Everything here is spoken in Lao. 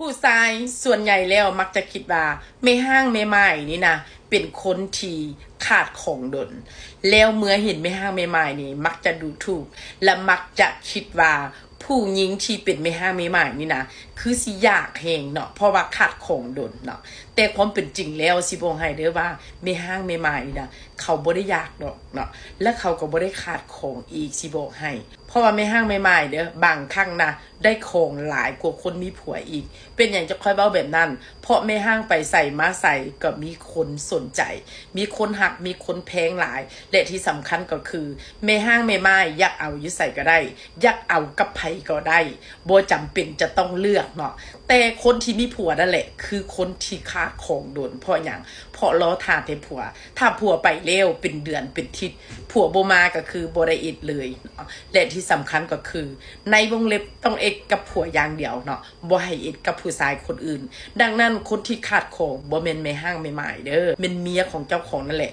ຜູ້ຊາຍສ່ວນໃຫຍ່ແລ້ວມັກຈະຄິດວ່າແມ່ຮ້າງແມ່ໝ້າຍນີ້ນະ ເປັນຄົນທີ່ຂາດຂອງດົນ ແລ້ວເມື່ອເຫັນແມ່ຮ້າງແມ່ໝ້າຍນີ້ມັກຈະດູຖູກ ແລະ ມັກຈະຄິດວ່າຜູ້ຍິງທີ່ເປັນແມ່ຮ້າງແມ່ໝ້າຍນີ້ນະ ຄືຊິຢາກແຮງເນາະ ເພາະວ່າຂາດຂອງດົນເນາະ. ແຕ່ຄວາມເປັນຈິງແລ້ວຊິບອກໃຫ້ເດີ້ວ່າ ແມ່ຮ້າງແມ່ໝ້າຍນີ້ນະ ເຂົາບໍ່ໄດ້ຢາກດອກເນາະ ແລະ ເຂົາກໍບໍ່ໄດ້ຂາດຂອງອີກ ຊິບອກໃຫ້. ເພາະວ່າແມ່ຮ້າງແມ່ໝ້າຍເດີ້ ບາງຄັ້ງນະ ໄດ້ຂອງຫຼາຍກວ່າຄົນມີຜົວອີກ. ເປັນຫຍັງຈັ່ງຄ່ອຍເວົ້າແບບນັ້ນ? ເພາະແມ່ຮ້າງໄປໃສມາໃສກໍມີຄົນສົນໃຈ ມີຄົນຮັກ ມີຄົນແພງຫຼາຍ ແລະ ທີ່ສຳຄັນກໍຄື ແມ່ຮ້າງແມ່ໝ້າຍຢາກເອົາຢູ່ໃສກໍໄດ້ ຢາກເອົາກັບໃຜກໍໄດ້ ບໍ່ຈຳເປັນຈະຕ້ອງເລືອກເນາະ. ແຕ່ຄົນທີ່ມີຜົວນັ້ນແຫຼະ ຄືຄົນທີ່ຂາດຂອງດົນ. ເພາະຫຍັງ? ເພາະລໍຖ້າແຕ່ຜົວ ຖ້າຜົວໄປແລ້ວເປັນເດືອນເປັນທິດ ຜົວບໍ່ມາກໍຄືບໍ່ໄດ້ເອັດເລີຍເນາະ ແລະ ທີ່ສຳຄັນກໍຄື ໃນວົງເລັບຕ້ອງເອັດກັບຜົວຢ່າງດຽວເນາະ ບໍ່ໃຫ້ເອັດກັບຜູ້ຊາຍຄົນອື່ນ. ດັ່ງນັ້ນ ຄົນທີ່ຂາດຂອງບໍ່ແມ່ນແມ່ຮ້າງແມ່ໝ້າຍເດີ້ ແມ່ນເມຍຂອງເຈົ້າຂອງນັ້ນແຫຼະ